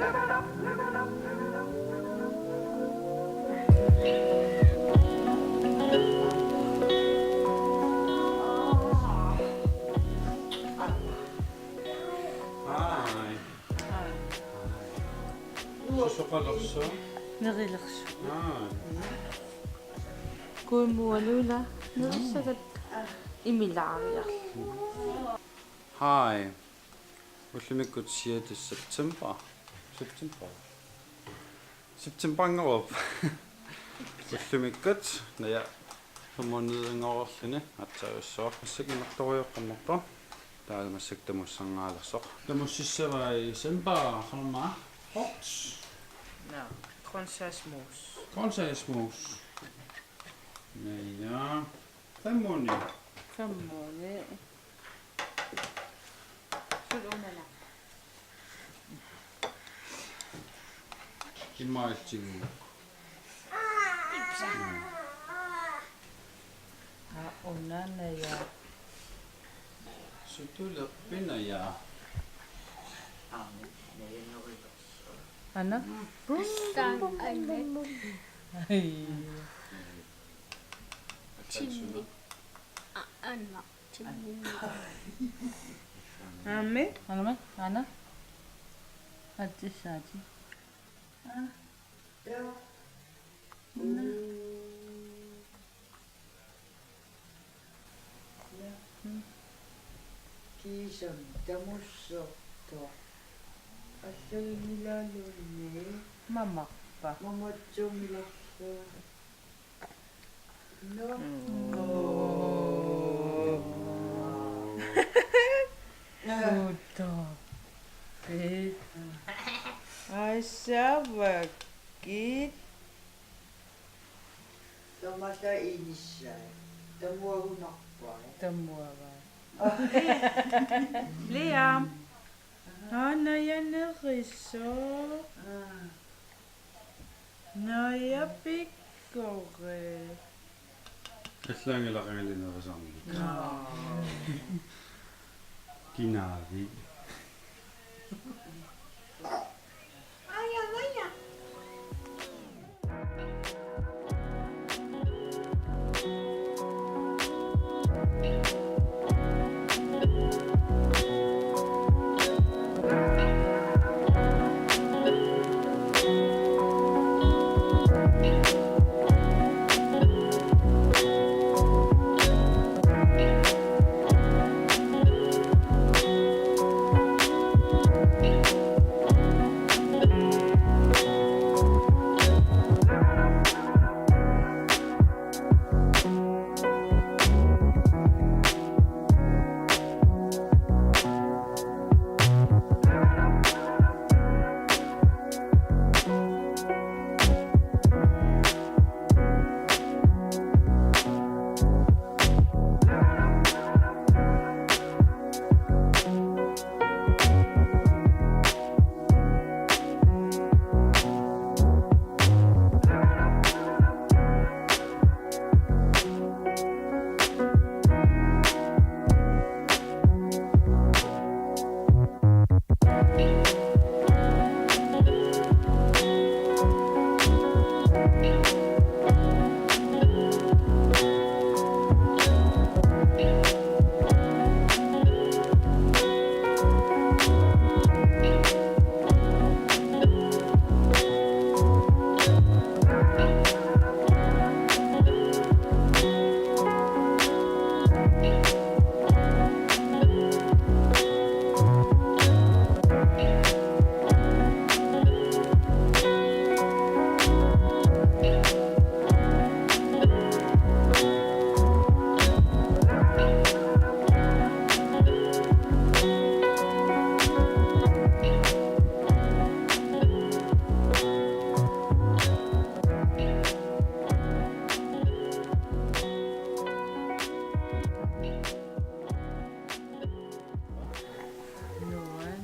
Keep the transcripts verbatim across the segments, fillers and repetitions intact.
Hi. Susoqalersuaq? Nerilersuaq. Hi. Kuimualuila nerissagatta imilaariarlu. Hi. Ullumikkut sjette september. September. Septemberanngorpoq. Ullumikkut Naja femogtyve-nngorluni aatsaat. Massakkut imartorujoortarnerpoq. Taava massakkut tamussanngajalersoq. Tamussissavai Simba, Rama, Hot. Nå, grøntsagsmos. Grøntsagsmos. Naja. Femogtyve. Femogtyve. Sut una. Imaattugut. Aa, una Naja. Sutulerpit Naja? Ana? Taanna. Ai. Timmi. Aa, Anna. Timmi. Aammi? Anami? Ana? Atissaati. Aa. Taa. Una. Una. Kiisami tamussertoq. Allaginngilaarluni. Mamarpa? Mamatsumilarlu. Nå. Nå. Utoqqit. Aasavakit. Tamatta inissai. Tamuagunarpai. Tamuavai. Liam. Aa, Naja nerisoq. Aa. Naja pikkorik. Allaanngilaq qangali nerisarnik. Aa. Kinaavit? Nuan.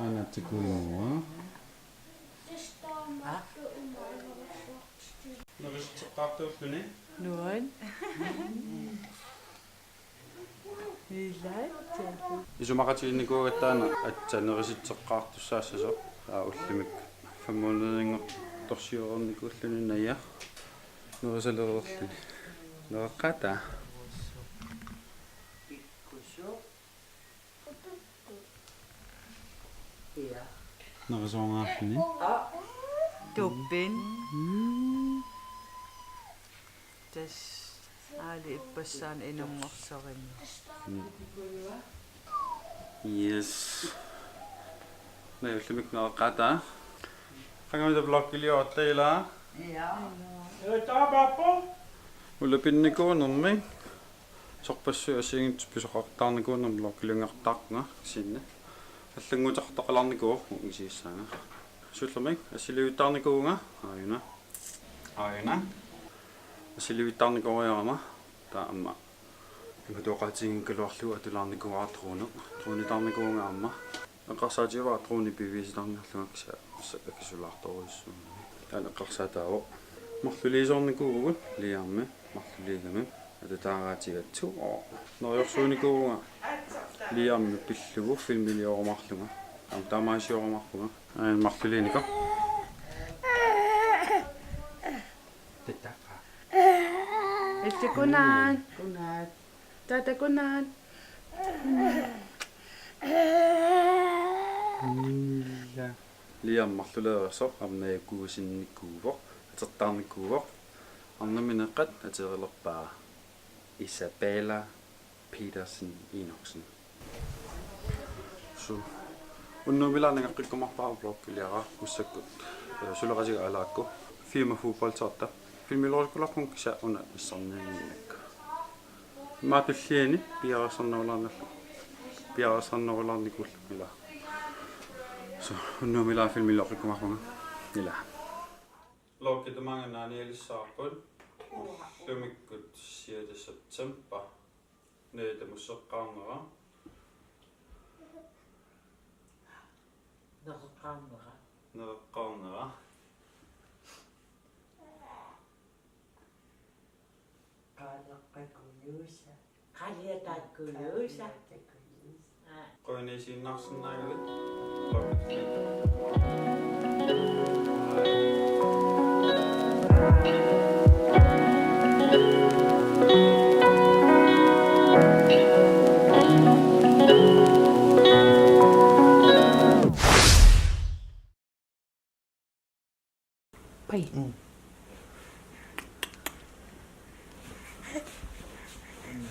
Ana tikuimua. Nuan. Ilaa. Isumaqatigiinnikuugatta aatsaat nerisitseqqaartussaassasoq. Aa, ullumikkut fem månedinngortorsiornikuulluni Naja. Nerisalereerluni. Nereqqaataa. Ja. Nerisoorngaarluni. Aa. Tuppin. Mm. Tassa aali ippassaani inunngorsorinni. Mm. Yes. Naja, ullumikkut nereqqaataa. Qangamita vloggiliorta ilaa. Ja. Ulapinnikuunermi. Sorpassuit assigiinngitsut pisoqartarnikuunermi vloggiliortarpunga kisianni. Allannguuteqartaqalaarnikuuvoq isigissaanga. Siullermik assiliivittaarnikuuvunga. Aajuna. Aajuna. Assiliivittaarnikuugaluarama. Taava aamma imatooqatigiinnarlugu atulaarnikuuara drone. Dronitaarnikuuvunga aamma. Eqqarsaatigaara drone piviusitarniarlunga kisianni assa akisulaartorujussuugami. Taanna eqqarsaataavoq. Marluliisoornikuuvugut Liammi marluliigami. Atutaaraatiga to år. Neriorsuunikuuvunga Liammi pillugu filmiliorumaarlunga. Aamma taamaasiorumaarpunga. Aajuna marluliinikoq. Taava. Illit godnat. Godnat. Taata godnat. Liam marluleereersoq aamma najukuusinnikuuvoq, atertaarnikuuvoq. Arnamut ineeqqat aterilerpaa Isabella Petersen Enoksen. Suu. Unnuup ilaa nangeqqikkumaarpara vloggiliara massakkut. Eh, suleqatiga alaakku. Firma fodboldtorta. Filmilorikkumaarpunga kisianni una nassarniannginnakku. Immaqa tulliani piareersarnerulaarnerlu. Piareersarnerulaarnikuullunga ilaa. Suu, unnuup ilaa filmilorikkumaarpunga. Ilaa. Vloggit tamaanga naanialissavarput. Ullumikkut sjette september. Naja tamasseqqaarnera. Nereqqaarnera. Nereqqaarnera. Qaaleqqakuluusa. Qaaliatakkuluusa. Qaaliatakkuluusa. Aa. Qujanaq isiginnaarsinnaagavit. Bye. Mm.